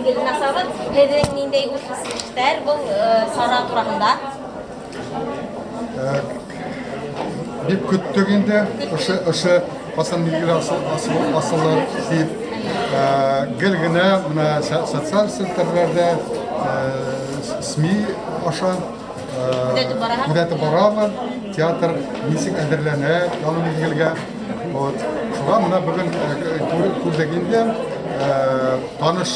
миҙгелен асабыҙ. Һеҙҙең ниндәй уй-хистәр был сара тураһында? Бик көттөк инде, ошо ҡасан миҙгел асылыр тип. Гел генә менә социаль селтәрләрҙә, СМИ аша күҙәтеп бараһың? Күҙәтеп барабыҙ, театр нисек әҙерләнә яңы миҙгелгә. Вот. Шуға менә бөгөн күрҙек инде, таныш,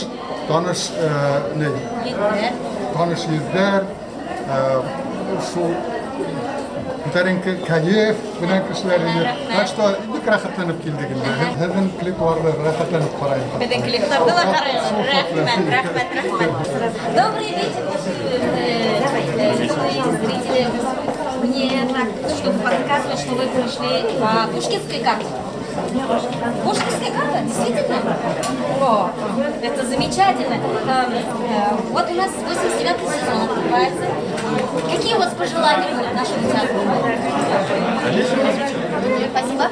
ни, йөҙҙәр. Таныш йөҙҙәр, шул күтәренке кәйеф менән кешеләр инде. Рәхмәт. Так что бик рәхәтләнеп килдек инде. Һеҙҙең клипларҙы рәхәтләнеп ҡарайым. Беҙҙең клиптарҙы ла ҡарайым. Шул хәтле. Рәхмәт, рәхмәт, рәхмәт. Добрый вечер, наши милые зрители. Мне так что-то подсказывает, что вы пришли по Пушкинской карте. Пушкинская карта? Действительно? О, это замечательно. Вот у нас 89-й сезон открывается. Какие у вас пожелания будут нашему театру? Спасибо.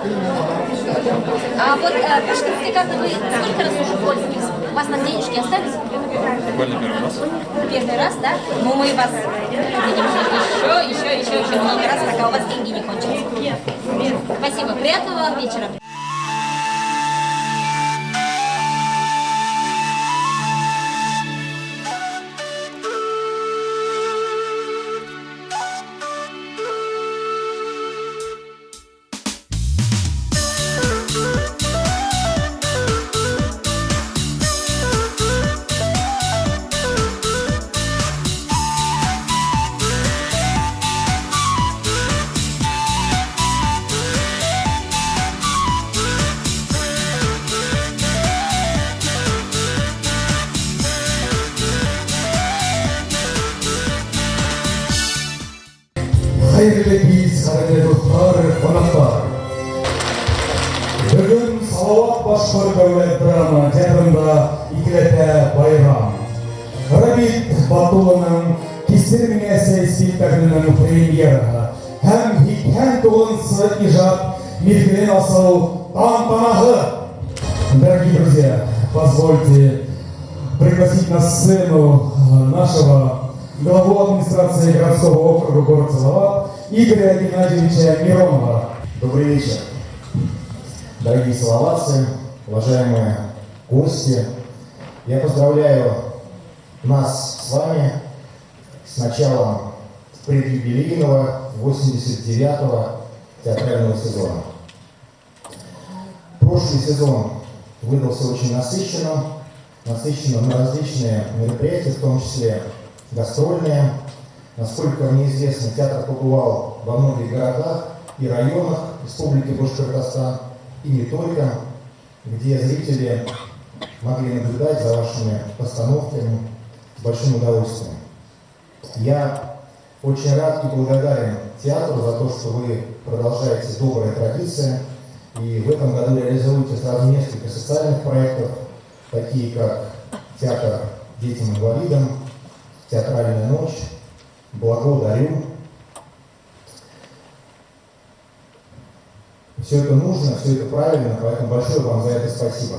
А вот Пушкинской картой вы сколько раз уже пользовались? У вас там денежки остались? Буквально первый раз. Первый раз, да? Ну, мы вас видим еще, еще, еще, еще много раз, пока у вас деньги не кончатся. Спасибо. Приятного вам вечера. Хәйерле кис, ҡәҙерле дуҫтар, ҡунаҡтар. Бөгөн Салауат Башҡорт дәүләт драма театрында икеләтә байрам. Рабит Батулланың «Кисер мине, әсәй» спектакленең премьераһы һәм 89-нсы ижад миҙгелен асыу тантанаһы. Дорогие друзья, позвольте пригласить на сцену нашего главу администрации городского округа город Салават Игоря Геннадьевича Миронова. Добрый вечер, дорогие салаватцы, уважаемые гости. Я поздравляю нас с вами с началом предюбилейного 89-го театрального сезона. Прошлый сезон выдался очень насыщенным, насыщенным на различные мероприятия, в том числе гастрольные. Насколько мне известно, театр побывал во многих городах и районах Республики Башкортостан, и не только, где зрители могли наблюдать за вашими постановками с большим удовольствием. Я очень рад и благодарен театру за то, что вы продолжаете добрые традиции и в этом году реализуете сразу несколько социальных проектов, такие как «Театр детям-инвалидам», «Театральная ночь», «Благодарю». Все это нужно, все это правильно, поэтому большое вам за это спасибо.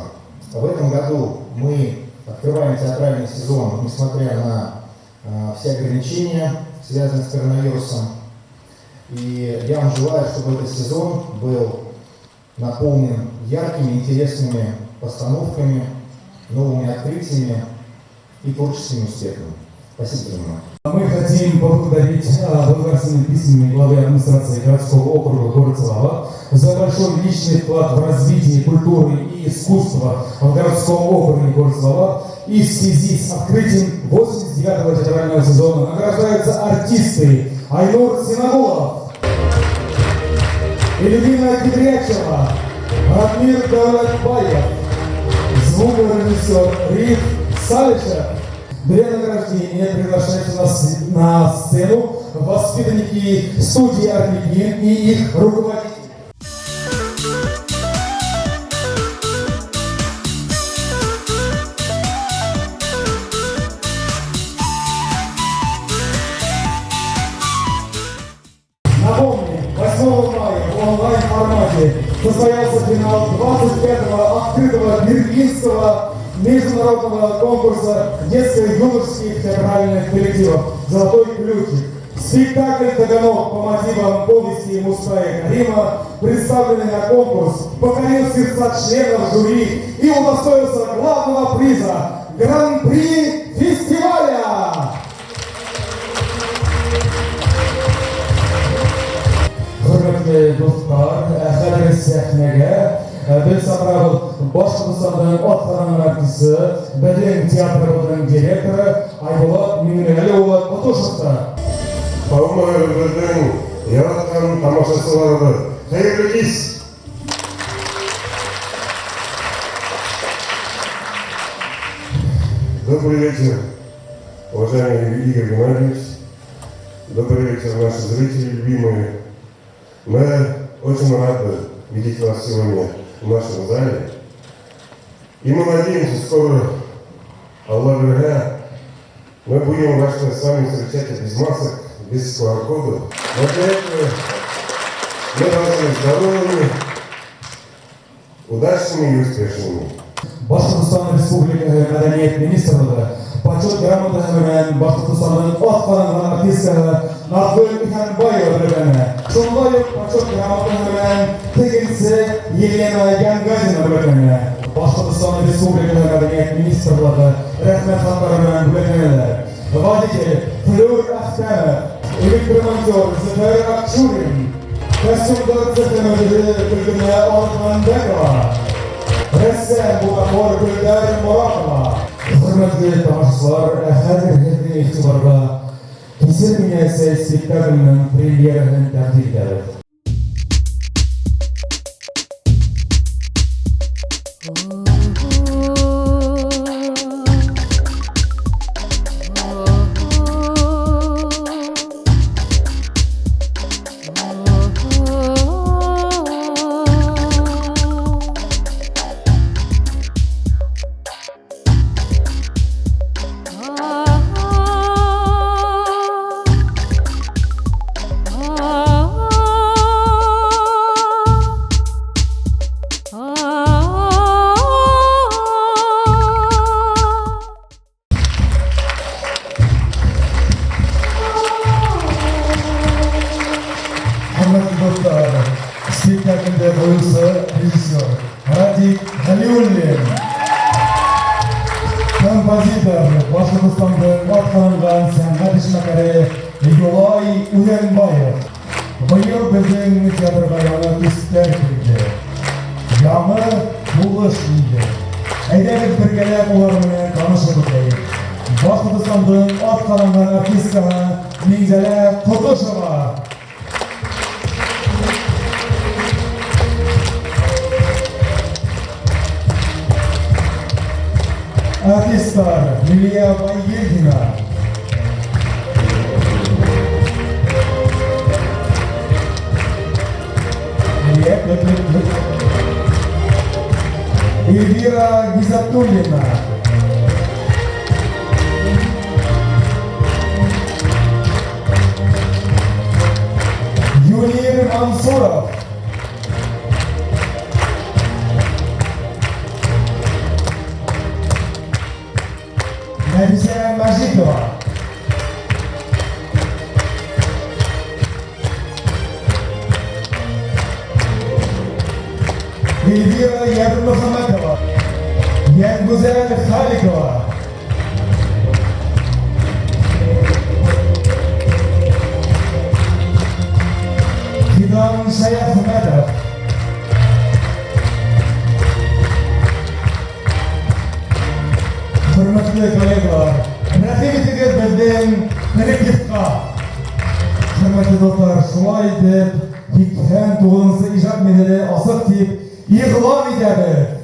В этом году мы открываем театральный сезон, несмотря на все ограничения, связанные с коронавирусом. И я вам желаю, чтобы этот сезон был наполнен яркими, интересными постановками, новыми открытиями и творческими успехами. Спасибо за внимание. Мы хотим поблагодарить благодарственными письмами главы администрации городского округа город Салават за большой личный вклад в развитие культуры и искусства в городском округе город Салават. И в связи с открытием 89-го театрального сезона награждаются артисты Айнур Синагулов, Эльвина Кудрячева, Ратмир Давлатбаев, звукорежиссер Риф Салишев. Для награждения приглашаются на сцену воспитанники студии «Арлекин» и их руководители. Напомним, 8 мая в онлайн-формате состоялся финал 25-го открытого Берлинского международного конкурса детско-юношеских театральных коллективов «Золотой ключик». Спектакль «Таганок» по мотивам повести Мустая Карима, представленный на конкурс, покорил сердца членов жюри и удостоился главного приза – Гран-при фестиваля! Хөрмәтле дуҫтар, хәҙер сәхнәгә беҙ саҡырабыҙ Башҡортостандың атҡаҙанған артисы, беҙҙең театрыбыҙҙың директоры Айбулат Миңлеғәле улы Ҡотошовты. Һаумыһығыҙ, беҙҙең яратҡан тамашасыларыбыҙ. Хәйерле кис! Добрый вечер, уважаемый Игорь Геннадьевич. Добрый вечер, наши зрители любимые. Мы очень рады видеть вас сегодня в нашем зале. И мы надеемся, скоро, Алла бирһә, мы будем вас с вами встречать без масок, без QR-кода. Но для этого мы должны быть здоровыми, удачными и успешными. Башҡортостан Республикаһы Мәҙәниәт министрлығы почет грамотаһы менән Башҡортостандың атҡаҙанған артисткаһы Наҙгөл Иһанбаева бүләкләнә. Шундай уҡ почет грамотаһы менән тегенсе Елена Янгазина бүләкләнә. Башҡортостан Республикаһы Мәҙәниәт министрлығы рәхмәт хаттары менән бүләкләнәләр. Водитель Флюр Әхтәмов, электромонтер Зөфәр Акчурин, костюмдар цехы мөдире Гөлгенә Арыҫланбәкова, рәссам бутафор Гөлдәр Моратова. Хөрмәтле тамашасылар, хәҙер һеҙҙең иғтибарға Кисер мине, әсәй спектаклінің премьераһын тәҡдим итәбеҙ. Хөрмәтле дуҫтар, спектаклде ҡуйыусы режиссер Радик Ғәлиуллин. Композитор Башҡортостандың атҡаҙанған сәнғәт эшмәкәре Юлай Үҙәнбаев. Быйыл беҙҙең театрға яңы төҫтәр килде. Яңы һулыш инде. Әйҙәгеҙ бергәләп улар менән танышып үтәйек. Башҡортостандың атҡаҙанған артисткаһы Минзәлә Ҡотошова. Артисттар Лилия Байгилдина. Лилия, клик, клик, клик. Эльвира Гизатуллина. Юнир Мансуров. Нәфисә Мәжитова. Эльвира Ярмөхәмәтова. Йәнгүзәл Халикова. Фидан Шәяхмәтов. Хөрмәтле коллегалар, рәхим итегеҙ беҙҙең коллективҡа. Хөрмәтле дуҫтар, шулай итеп, 89-нсы ижад миҙгеле асыҡ тип иғлан итәбеҙ.